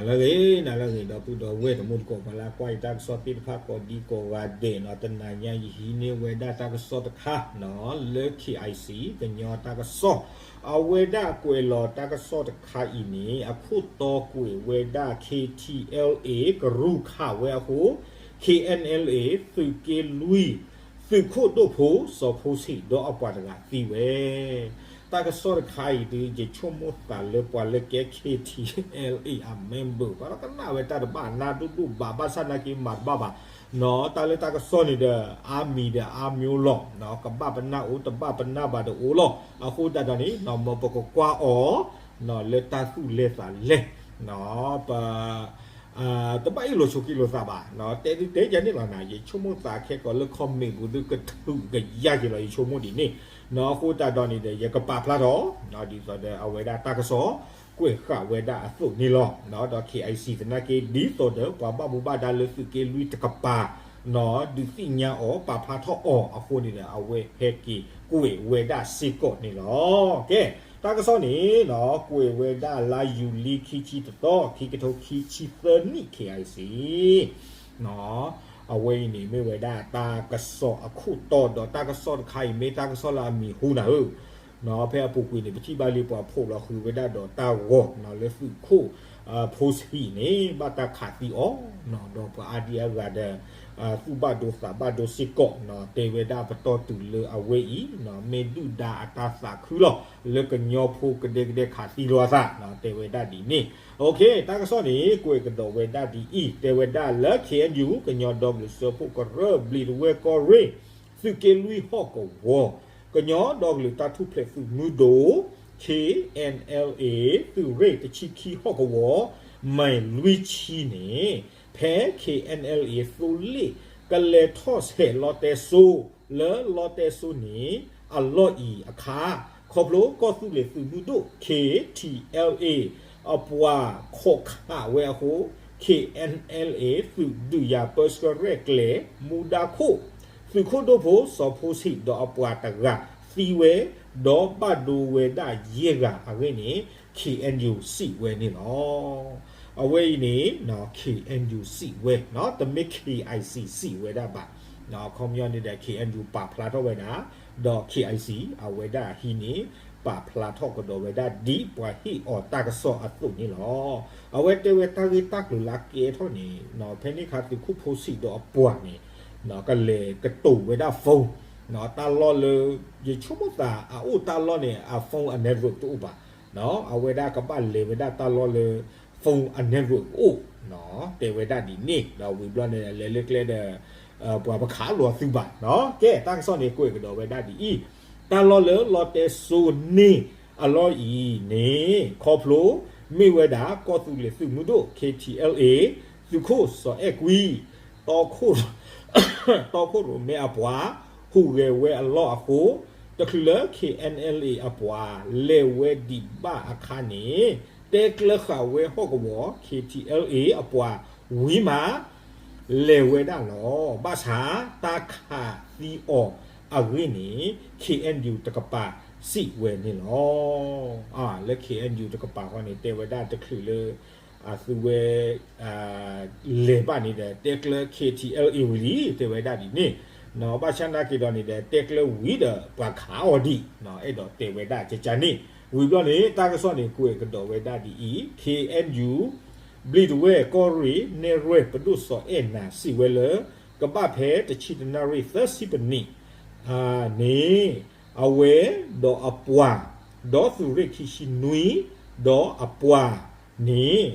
နၤလၢအဂ့ၤ နၤလၢအဂ့ၤ ဒီပုၢ်ဒီဝဲၢ်တံၤသကိး ပှၤလၢကွၢ်ယတၢ်ကစီၣ်သ့ၣ်တဖၣ်ကိးဒံကိးဂၤဒဲးနီၤ, တနၤညါယဟံးန့ၢ်ဝဲဒၣ်တၢ်ကစီၣ်တခါနီၤ လၢ KIC ကညီတၢ်ကစီၣ်, အဝဲဒၣ်ကွဲးလီၤတၢ်ကစီၣ်တခါအံၤန့ၣ် အခိၣ်တီကွဲးဝဲဒၣ် KTLA ကရူၢ်ခးဝဲအဃိ KNLA သုးက့လွံၢ် သုးခိၣ်ဒိၣ်ဖိ စီၤဖိဆံး ဒီးအပှၤတဂၤသံဝဲ တၢ်ကစီၣ်တခါအံၤဒုး ယဆိကမိၣ်သးလၢပှၤလၢကဲ KTLA အ member ဘၣ်ဒီးကနၣ်ဝဲတၢ်တဘၣ်နၢ်ဒိၣ်ဒိၣ်ဘၣ် ဘၣ်ဆၣ်နာ်က့မၤတဘၣ်ဘၣ်နီၤ, တၢ်လၢတၢ်ကစီၣ်န့ၣ်ဒီး အါမံၤဒီးအါမံၤလီၤ, ကဘၣ်ပနၢ်အိၣ် တဘၣ်ပနၢ်ဘၣ်တအိၣ်လီၤ, အဃိသတးဒီးန့ၣ် မ်ပကကွၢ်အီၤ လၢတၢ်သူၣ်လဲသးလဲ ပ တဘၣ်အ့ၣ်လိာ်ဆိးက့လိာ်သးဘၣ်, တဲဒုးတဲယၤန့ၣ်လီၤနၤ, ယဆိကမိၣ်သးခဲကိာ်လၢ comment ပူၤဒုးကထုးကယၢ်က့ၤလီၤ ယဆိကမိၣ်ဒ်န့ၣ်, အဃိသတးဒီးန့ၣ်ဒီး ယကပာ်ဖျါထီၣ် ဒ်သိးဒီးအဝဲဒၣ်တၢ်ကစီၣ် ကွဲးဃာ်ဝဲဒၣ်အသိးန့ၣ်လီၤ, ဒီး KIC သနာ်က့ ဒ်သိးဒီးပှၤဘၣ်မူဘၣ်ဒါလၢသုးက့လွံၢ်တကပၤ ဒုးသ့ၣ်ညါအီၤ ပာ်ဖျါထီၣ်အီၤအဃိန့ၣ်ဒီး အဝဲဟဲက့ၤကွဲးဝဲဒၣ်စ့ၢ်ကီးန့ၣ်လီၤ. ကဲ, တၢ်ကစီၣ်န့ၣ် ကွဲးဝဲဒၣ်လါယူၤလံခံဆံတသီ ခံကထိခံဆံသၢနံၣ် KIC အဝဲအံၤန့ၣ် မ့ၢ်ဝဲဒၣ်တၢ်ကစီၣ်အခိၣ်တီဒီးတၢ်ကစီၣ်တခါအံၤ မ့ၢ်တၢ်ကစီၣ်လၢအမံၤဟူနၤဧၢ ဖဲအပူၤကွံာ်န့ၣ် ပထံၣ်ဘၣ်လံပှၤဖီၣ်လီၤဃုာ်ဝဲဒၣ်ဒီးတၢ်ဂီၤ လၢသုးခိၣ် ဖိဆံးန့ၣ် ဘၣ်တၢ်ခးသံအီၤ ဒီးပှၤအါဒံအါဂၤဒီး သူၣ်ဘၣ်ဒိသးဘၣ်ဒိစ့ၢ်ကီး တဲဝဲဒၣ်ပတီၢ်တုၤလၢအဝဲအံၤ မ့ၢ်ဒုၣ်ဒါအတၢ်သးခုလီၤ လၢကညီဖိကဒဲကဒဲခးသံလိာ်အသး တဲဝဲဒၣ်ဒ်န့ၣ်. တၢ်ကစီၣ်န့ၣ် ကွဲးကဒီးဝဲဒၣ်ဒ်အံၤ တဲဝဲဒၣ်လၢ KNU ကညီဒီကလုာ်စၢဖှိၣ်ကရၢ ဘျံးတဝဲၢ်ကီၢ်ရ့ၣ် သုးက့လွံၢ်ဟီၣ်ကဝီၤ ကညီဒီကလုာ်တၢ်ထူၣ်ဖျဲးသုးမုၢ်ဒိၣ် KNLA သုးရ့ၣ်တဆံခံဟီၣ်ကဝီၤ မံးလွံၢ်ဆံန့ၣ် ဖဲ KNLA သိလ့ၣ်ကလဲၤထီၣ်ဆဲးလီတဲစိ လၢလီတဲစိန့ၣ် အလီၢ်အံၤအခါ ခီဖျိကီၢ်သူလ့ၤသုးမုၢ်ဒိၣ် KTLA အပှၤခိးခးဝဲအဃိ KNLA သုးဒုးယၤပၢဆှၢရဲၣ်ကျဲၤ မူဒါခိၣ် သုးခိၣ်ဒိၣ်ဖိစီၤဖိဆံးဒီးအပှၤတဂၤသံဝဲ ဒီးဘၣ်ဒိဝဲဒၣ်ယဲၢ်ဂၤအဂ့ၢ်န့ၣ် KNU စံးဝဲန့ၣ်လီၤ. အဝဲအံၤန့ၣ် KNU စံးဝဲ တမ့ၢ် KIC စံးဝဲဒၣ်ဘၣ်. ခီပညီန့ၣ်ဒီး KNU ပာ်ဖျါထီၣ်ဝဲဒၣ် ဒီး KIC အဝဲဒၣ်ဟံးန့ၢ် ပာ်ဖျါထီၣ်ကဒီးဝဲဒၣ်ဒ်ပှၤဟ့ၣ်အီၤတၢ်ကစီၣ်အသိးန့ၣ်လီၤ. အဝဲတဲဝဲတၢ်ဂ့ၢ်တၢ်ကျိၤလၢအကဲထီၣ်န့ၣ် ဖဲန့ၣ်အခါသုးခိၣ်ဖိဆံးဒီးအပှၤန့ၣ် ကလဲၤကတိၤဝဲဒၣ် phone တၢ်လီၢ်လၢ ယဆိကမိၣ်သးအအိၣ်တၢ်လီၢ်န့ၣ် အ phone အ network တအိၣ်ဘၣ် အဝဲဒၣ်ကဘၣ်လဲၤဝဲဒၣ်တၢ်လီၢ်လၢ phone အ network အိၣ် တဲဝဲဒၣ်ဒ်န့ၣ် ဒီးဝံၤဘျီန့ၣ် လဲၤလၢကျဲဒီး ပှၤပခးလိာ်အသုးဘၣ်. ကဲ တၢ်ကစီၣ်န့ၣ်ကွဲးကဒီးဝဲဒၣ်ဒ်အံၤ, တၢ်လီၢ်လၢလီတဲစိန့ၣ်အလီၢ်အံၤန့ၣ် ခီဖျိမ့ၢ်ဝဲဒၣ်ကီၢ်သူလ့ၤသုးမုၢ်ဒိၣ် KTLA သုးခိၣ်စီၤအဲၣ်ကွံ တီခိၣ်ရိၣ်မဲအပှၤ ဟူးဂဲၤဝဲအလီၢ်အဃိ, တချုးလၢ KNLA အပှၤလဲၤဝဲဒံးဘၣ်အခါန့ၣ် တဲကျၢၤဃာ်ဝဲဟီၣ်ကဝီၤ KTLA အပှၤဝံၤမး လဲၤဝဲဒၣ်လီၤ. ဘၣ်ဆၣ်တၢ်ခးသံအီၤအဂ့ၢ်န့ၣ် KNU တကပၤစံးဝဲန့ၣ်လီၤ. လၢ KNU တကပၤဃီန့ၣ် တဲဝဲဒၣ်တချုးလၢ အသုဝဲ လဲၤဘၣ်န့ၣ်ဒီး တဲကျၢၤ KTLA ဝံၤလံ တဲဝဲဒၣ်ဒ်န့ၣ်, ဘၣ်ဆၣ်နာ်က့ၤဒီးန့ၣ်ဒီး တဲကျၢၤဝံၤဒီးပှၤခးအီၤဒံး အဲၣ်ဒိးတဲဝဲဒၣ်ကကန့ၣ်, ဝံၤဘျီန့ၣ် တၢ်ကစီၣ်န့ၣ်ကွဲးကဒီးဝဲဒၣ်ဒ်အံၤ, KNU ဘျံးတဝဲၢ်ကီၢ်ရ့ၣ် နဲၣ်ရွဲၣ်ပဒိၣ်စီၤအဲၣ်နၤစံးဝဲလၢ ကဘၣ်ဖဲတဆံတနၣ်ရံၣ်သၢဆံပနံး န့ၣ် အဝဲဒီးအပှၤ ဒီးသုးရ့ၣ်ခံဆံနွံ ဒီးအပှၤန့ၣ်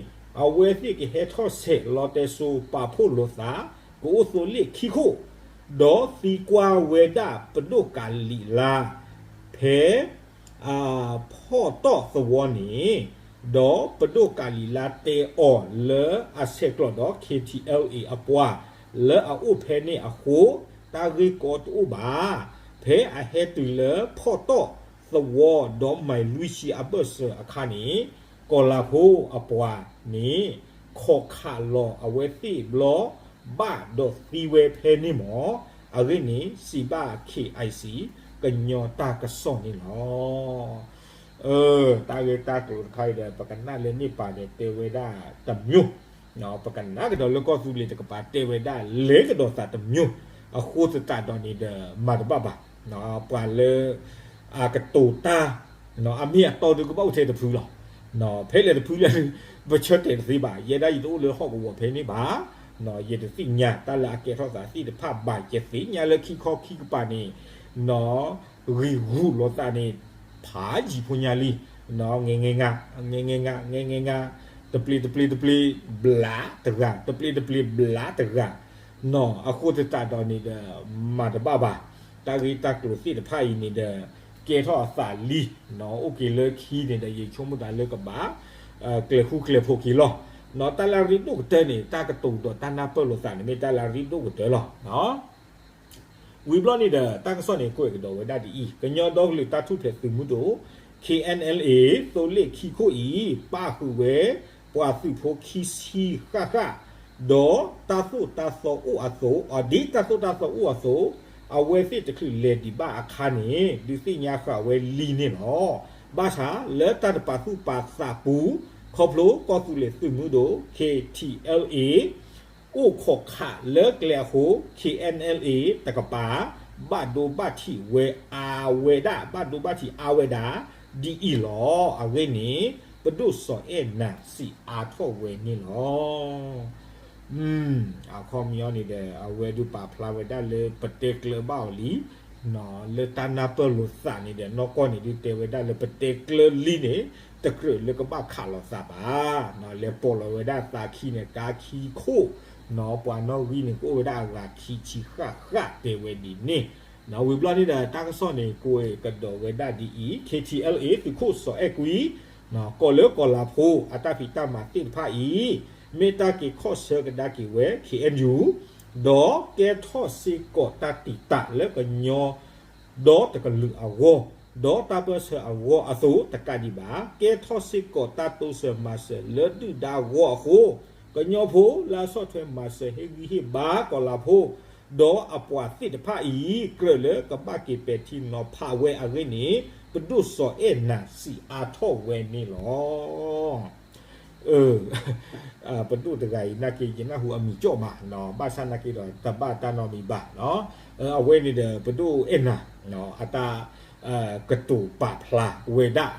အဝဲသ့ၣ်ကဟဲထီၣ်ဆဲးလီတဲစိပာ်ဖှိၣ်လိာ်သး ကအိၣ်သိလ့ၣ်ခံခိၣ် ဒီးသံကွၢ်ဝဲဒၣ်ပဒိၣ်ကၤလံးလါ ဖဲ ဖီၣ်တီၣ်သဝီန့ၣ် ဒီးပဒိၣ်ကၤလံးလါတဲအီၤလၢအဆဲးကျိးဒီး KTLA အပှၤ လၢအအိၣ်ဖဲန့ၣ်အဃိ တၢ်ဂ့ၢ်ကီတအိၣ်ဘၣ်. ဖဲအဟဲတုၤလၢဖီၣ်တီၣ်သဝီဒီးမံးလွံၢ်ဆံအဘၢၣ်စၢၤအခါန့ၣ် ကီၤလၤဖိအပှၤန့ၣ် ခိးခးလီၤအဝဲသ့ၣ်ဘျီ ဘၣ်ဒီးသံဝဲဖဲန့ၣ်မး အဂ့ၢ်န့ၣ် စံးဘၣ် KIC ကညီတၢ်ကစီၣ်န့ၣ်လီၤ. အၢ တၢ်ဂ့ၢ်တၢ်ကျိၤတခါအံၤဒီး ပကနၣ်လၢန့ၢ်ပၤဒီးတဲဝဲဒၣ်တမျိုး, ပကနၣ်ကဒီးလၢကီၢ်သူလ့ၤတကပၤတဲဝဲဒၣ်လဲၤကဒီးသးတမျိုး, အဃိသတးဒီးန့ၣ်ဒီး မၤတဘၣ်ဘၣ်, ပှၤလၢ အကတိၤတၢ် အမ့ၢ်အတီဒုးကဘၣ်အိၣ်ထဲတဖုလီၤ. ဖဲလဲၣ်တဖုလဲၣ်ဒုး ပဆၢတဲာ်တသ့ဘၣ်, ယဲဒၣ်ယတအိၣ်လၢဟီၣ်ကဝီၤဖဲန့ၣ်ဘၣ်, ယတသ့ၣ်ညါတၢ်လၢအကဲထီၣ်သးသ့ၣ်တဖၣ်ဘၣ်, ယသ့ၣ်ညါလၢခံခီခံကပၤန့ၣ် ဂံၢ်ဂူာ်လိာ်သးန့ၣ် ဖးယံၤဖိညါလံ, ငဲငဲငါ, ငဲငဲငါ, ငဲငဲငါ, တပျ့ၤတပျ့ၤတပျ့ၤ ဘျးတဂၤ, တပျ့ၤတပျ့ၤဘျးတဂၤ, အဃိသတးဒီးန့ၣ်ဒီး မၤတဘၣ်ဘၣ်, တၢ်ဂ့ၢ်တၢ်ကျိၤသ့ၣ်တဖၣ်အံၤန့ၣ်ဒီး ကဲထီၣ်အသးလံ, အိၣ်က့ၤလၢခံန့ၣ်ဒီး ယဆိကမိၣ်သးလၢကဘၣ် ကျဲၤဃူကျဲၤဖိးက့ၤလီၤ. တၢ်လၢအရ့ဒိၣ်ကတၢၢ်န့ၣ် တၢ်ကတိၤဒီးတၢ်နၢ်ပၢၢ်လိာ်သးန့ၣ် မ့ၢ်တၢ်လၢအရ့ဒိၣ်ကတၢၢ်လီၤ. ဝံၤဘျီန့ၣ်ဒီး တၢ်ကစီၣ်န့ၣ် ကွဲးကဒီးဝဲဒၣ်ဒ်အံၤ, ကညီဒီကလုာ်တၢ်ထူၣ်ဖျဲးသုးမုၢ်ဒိၣ် K N L A သိလ့ၣ်ခံခိၣ်အံၤ ပၣ်ဃုာ်ဝဲ ပှၤသုးဖိခံဆံဃၣ်ဃၣ်, ဒီးတၢ်သိၣ်တၢ်သီအိၣ်အသိး, အဒ်တၢ်သိၣ်တၢ်သီအိၣ်အသိး, အဝဲသ့ၣ်တချုးလဲၤဒံးဘၣ်အခါန့ၣ် ဒုးသ့ၣ်ညါဃာ်ဝဲလံန့ၣ်လီၤ. ဘၣ်ဆၣ်လၢတၢ်တပာ်သူၣ်ပာ်သးပူၤ ခီဖျိကီၢ်သူလ့ၤသုးမုၢ်ဒိၣ် K T L A အိၣ်ခိးခးလၢကျဲအဃိ K N L A တကပၤ ဘၣ်ဒိဘၣ်ထံးဝဲအါဝဲဒၣ်, ဘၣ်ဒိဘၣ်ထံးအါဝဲဒၣ် ဒ်အံၤလီၤ. အဂ့ၢ်န့ၣ် ပဒိၣ်စီၤအဲၣ်နၤစံးအါထီၣ်ဝဲန့ၣ်လီၤ. အခီပညီန့ၣ်ဒီး အဝဲဒုးပာ်ဖျါဝဲဒၣ်လၢ ပတဲကျၢၤဘၣ်အီၤလံ, လၢတၢ်နၢ်ပၢၢ်လိာ်သးန့ၣ်ဒီး နီၢ်ကီၢ်န့ၣ်ဒုးတဲဝဲဒၣ်လၢ ပတဲကျၢၤလံန့ၣ် တကြၢးလၢကဘၣ်ခးလိာ်သးဘၣ်, လဲၤပိာ်လီၤဝဲဒၣ်သးခံန့ၣ် ကါခံခိၣ်, ပှၤနီၣ်ဂံၢ်န့ၣ် ကအိၣ်ဝဲဒၣ်အဂၤခံဆံဃၣ်ဃၣ်တဲဝဲဒ်န့ၣ်. ဝံၤဘျီန့ၣ်ဒီး တၢ်ကစီၣ်န့ၣ် ကွဲးကဒီးဝဲဒၣ်ဒ်အံၤ, K T L A သုးခိၣ်စီၤအဲၣ်ကွံ ကီၢ်လၢကီၢ်လၤဖိ အတၢ်ဖံးတၢ်မၤသ့ၣ်တဖၣ်အံၤ မ့ၢ်တၢ်က့ၤခီၣ်ဆၢကဒါက့ၤဝဲ K N U ဒီးကဲထီၣ်စ့ၢ်ကီးတၢ်တံာ်တာ်လၢကညီ ဒီတကလုာ်အဂီၢ်, ဒီးတၢ်ပၢၢ်ဆၢအဂီၢ်အသိးတကးဒံးဘၣ်, ကဲထီၣ်စ့ၢ်ကီးတၢ်တိစၢၤမၤစၢၤလၢဒုၣ်ဒါအဂီၢ်အဃိ, ကညီဖိလၢအဆီၣ်ထွဲမၤစၢၤဟ့ၣ်ဂံၢ်ဟ့ၣ်ဘါကီၢ်လၤဖိ ဒီးအပှၤသ့ၣ်တဖၣ်အံၤ ကြၢးလၢကဘၣ်က့ၤပဲာ်ထံနီၤဖးဝဲအဂ့ၢ်န့ၣ် ပဒိၣ်စီၤအဲၣ်နၤစံးအါထီၣ်ဝဲန့ၣ်လီၤ. ပဒိၣ်တဂၤအံၤနာ်က့ ယနၢ်ဟူအမံၤကၠီၣ်မး, ဘၣ်ဆၣ်နာ်က့ဒီး တဘၣ်တၢ်နီတမံၤဘၣ်, အဝဲန့ၣ်ဒီး ပဒိၣ်အဲၣ်နၤ အတၢ် ကတိၤပာ်ဖျါဝဲဒၣ်,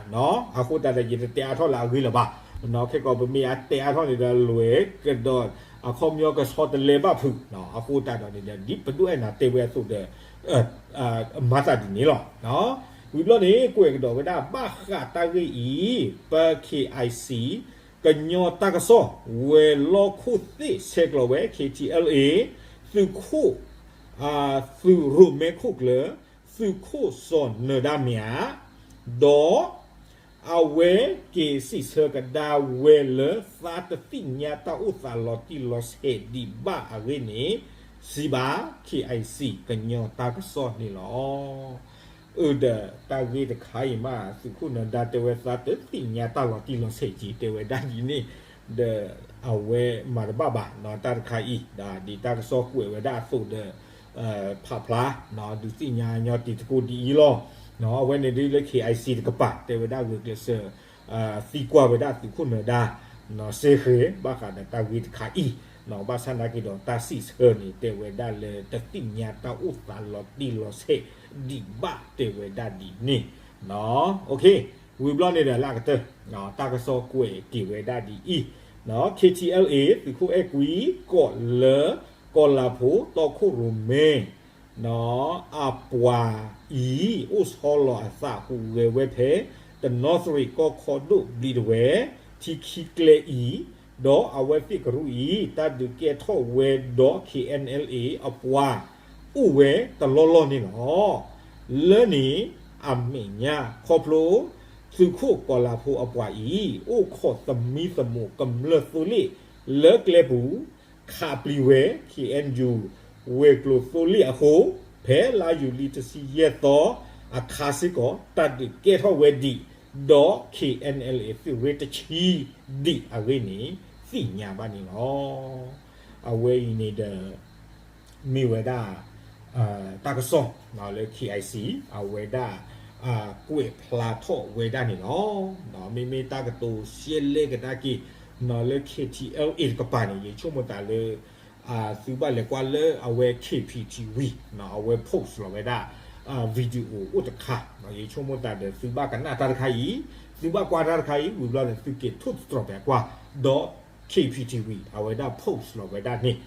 အဃိသတးဒီး ယတတဲအါထီၣ်လၢအဂ့ၢ်လၢၤဘၣ်, ခဲကီးပမ့ၢ်အတဲအါထီၣ်န့ၣ်ဒီး လွဲၢ်ကဒီး အခီပညီကဆီတလဲဘၣ်ဖုး, အဃိသတးဒီးန့ၣ်ဒီး ဒ်ပဒိၣ်အဲၣ်နၤတဲဝဲအသိးဒီး မၤသးဒ်န့ၣ်လီၤ. ဝံၤဘျီန့ၣ် ကွဲးကဒီးဝဲဒၣ် ဘၣ်ဃးတၢ်ဂ့ၢ်အံၤ, ပ K I C ကညီတၢ်ကစီၣ် ဝဲၤလီၢ်ခိၣ်သ့ၣ်ဆဲးကျိးဝဲ K T L A သုးခိၣ် သုးရိၣ်မဲခိၣ်ကျၢၢ် သုးခိၣ်စီၤနၢၤဒါမၠး, ဒီး အဝဲက့ၤစံးဆၢကဒါဝဲလၢသးတသ့ၣ်ညါတၢ်အိၣ်သးလီၤတံၢ်လီၤဆဲးဒံးဘၣ်အဂ့ၢ်န့ၣ် စံးဘၣ် K I C ကညီတၢ်ကစီၣ်န့ၣ်လီၤ. အၢ ဒီးတၢ်ဂ့ၢ်တခါအံၤမး သုးခိၣ်နၢၤဒါတဲဝဲသးတသ့ၣ်ညါတၢ်လီၤတံၢ်လီၤဆဲးက့ၤ တဲဝဲဒၣ်ဒ်န့ၣ်, ဒီးအဝဲမၤတဘၣ်ဘၣ် တၢ်တခါအံၤ ဒ်တၢ်ကစီၣ်ကွဲးဝဲဒၣ်အသိးဒီး ဖးဖျါ ဒုးသ့ၣ်ညါညီတံၤသကိးဒ်အံၤလီၤ. အဝဲန့ၣ်ဒ်လၢ K I C တကပၤ တဲဝဲဒၣ်ဂုာ်ကျဲးစၢး သံကွၢ်ဝဲဒၣ်သုးခိၣ်နၢၤဒါ စ့ၢ်ကီး ဘၣ်ဃးဒီးတၢ်ဂ့ၢ်တခါအံၤ, ဘၣ်ဆၣ်နာ်က့ဒီးတၢ်စံးဆၢန့ၣ် တဲဝဲဒၣ်လၢတသ့ၣ်ညါတၢ်အိၣ်သးလီၤတံၢ်လီၤဆဲးဒံးဘၣ် တဲဝဲဒၣ်ဒ်န့ၣ်. ဝံၤဘျီန့ၣ်ဒီးလၢအကတၢၢ် တၢ်ကစီၣ်ကွဲးက့ၤဝဲဒၣ်ဒ်အံၤ, K T L A သုးခိၣ်အဲၣ်ကွံ ကီၢ်လၢ ကီၢ်လၤဖိ တီခိၣ်ရိၣ်မဲ အပှၤအံၤ အိၣ်ဆီလီၤအသးဟူးဂဲၤဝဲဖဲ တနီသရံၣ်ကီၢ်ခီဒိၣ်ဘျံးဒဝဲၢ် ထံခံကျဲအံၤ, ဒီးအဝဲသ့ၣ်ကရူၢ်အံၤ တၢ်ဒုးကဲထီၣ်ဝဲဒီး K N L A အပှၤ အိၣ်ဝဲတလီၢ်လီၢ်န့ၣ်လီၤ. လၢန့ၣ်အမဲာ်ညါ ခီဖျိ သုးခိၣ်ကီၢ်လၤဖိအပှၤအံၤ အိၣ်ခိးသမံသမိးကမျၢၢ်သိလ့ၣ်လၢကျဲပူၤ ခးပျံၤဝဲ K N U ဝဲၤကျိၤသိလ့ၣ်အဃိ, ဖဲလါယူၤလံတဆံယဲၢ်သီအခါစ့ၢ်ကီး တၢ်ဒုးကဲထီၣ်ဝဲဒံး, ဒီး K N L A သုးရ့တဆံဒံးအဂ့ၢ်န့ၣ် သ့ၣ်ညါဘၣ်န့ၣ်လီၤ. အဝဲအံၤန့ၣ်ဒီး မ့ၢ်ဝဲဒၣ် တၢ်ကစီၣ်လၢ K I C အဝဲဒၣ် ကွဲးဖျါထီၣ်ဝဲဒၣ်န့ၣ်လီၤ. မ့မ့ၢ်တၢ်ကတိၤရှဲလဲကဒါက့ၤ လၢ K T L A တကပၤန့ၣ် ယဆိကမိၣ်သးလၢ သုဘၣ်လဲၤကွၢ်လၢအဝဲ K P T V အဝဲ post လီၤဝဲဒၣ် video အိၣ်တခါ, ယဆိကမိၣ်သးဒီးသုဘၣ်ကနၣ်တၢ်တခါအံၤ, သုဘၣ်ကွၢ်တၢ်တခါအံၤ ဝံၤဘျီန့ၣ် သုက့ၤထိၣ်သတြီၤပကွၢ် ဒီး K P T V အဝဲဒၣ် post လီၤဝဲဒၣ်န့ၣ်,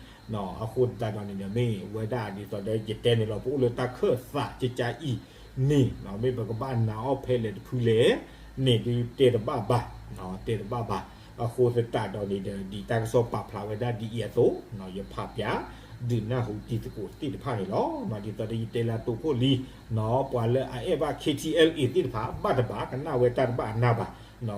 အဃိသတးဒီးန့ၣ်ဒီး မ့ၢ်ဝဲဒၣ်ဒ်သိးဒီးယတဲန့ၣ်လီၤ ပအိၣ်လၢတၢ်ခၢၣ်သးကကါအံၤန့ၣ် မ့ၢ်ပကဘၣ်နာ်အီၤဖဲလဲၣ်တဖုလဲၣ်န့ၣ် ဒုးတဲတဘၣ်ဘၣ်, တဲတဘၣ်ဘၣ်. အဃိသတးဒီးန့ၣ်ဒီး ဒ်တၢ်ကစီၣ်ပာ်ဖျါဝဲဒၣ်ဒ်အံၤအသိး ယဖးပၠး ဒုးနၢ်ဟူတံၤသကိးသ့ၣ်တဖၣ်န့ၣ်လီၤ. ဒ်သိးဒီးယတဲလၢအတိာ်ခိၣ်လံ ပှၤလၢအအဲၣ်ဘၣ် K T L A သ့ၣ်တဖၣ် ဘၣ်တဘၣ်ကနၣ်ဝဲတၢ်တဘၣ်အနၢ်ဘၣ်,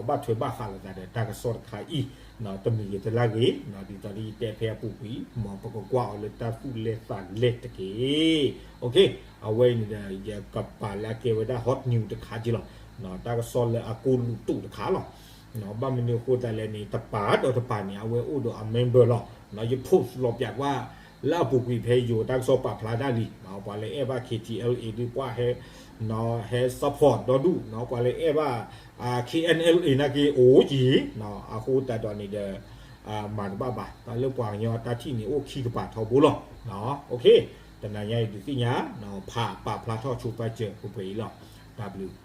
ဘၣ်ထွဲဘၣ်ဃးလိာ်သးဒီးတၢ်ကစီၣ်တခါအံၤ တမံၤဂ့ၤတလၢ်ဂ့ၤ, ဒ်သိးဒီးယတဲဖဲအပူၤကွံာ် မ်ပကကွၢ်အီၤလၢတၢ်သူၣ်လဲသးလဲတက့ၢ်. အဝဲအံၤန့ၣ်ဒီး ယကပာ်လၢအကဲဝဲဒၣ် hot news တခါက့လီၤ. တၢ်ကစီၣ်လၢအကိၢ်လူးတူးတခါလီၤ. ဘၣ်မနုၤအဃိသတးလဲၣ်န့ၣ် တပၤဒီးတပၤန့ၣ် အဝဲအိၣ်ဒီးအ member လီၤ. ယ post လီၤပၠးကွၢ် လၢအပူၤကွံာ်ဖဲယိၤတၢ်ကစီၣ်ပာ်ဖျါဒၣ်လံ, ပှၤလၢအဲၣ်ဘၣ် K T L A ဒုးပှၢ်ဟဲ ဟဲ support ဒီဒူၣ်, ပှၤလၢအဲၣ်ဘၣ် K N L A နာ်က့အိၣ်က့ၤ, အဃိသတးဒီးန့ၣ်ဒီး မၤတဘၣ်ဘၣ်, တၢ်လၢပှၤကညီအတၢ်ထံၣ်န့ၣ်အိၣ်ခံကပၤထီဘိလီၤ. တနၤညါအံၤဒုးသ့ၣ်ညါ ဖးပာ်ဖျါထီၣ်ဆိပာ်စၢၤပှဲၤပှဲၤအံၤလီၤ. တၢ်ဘျုး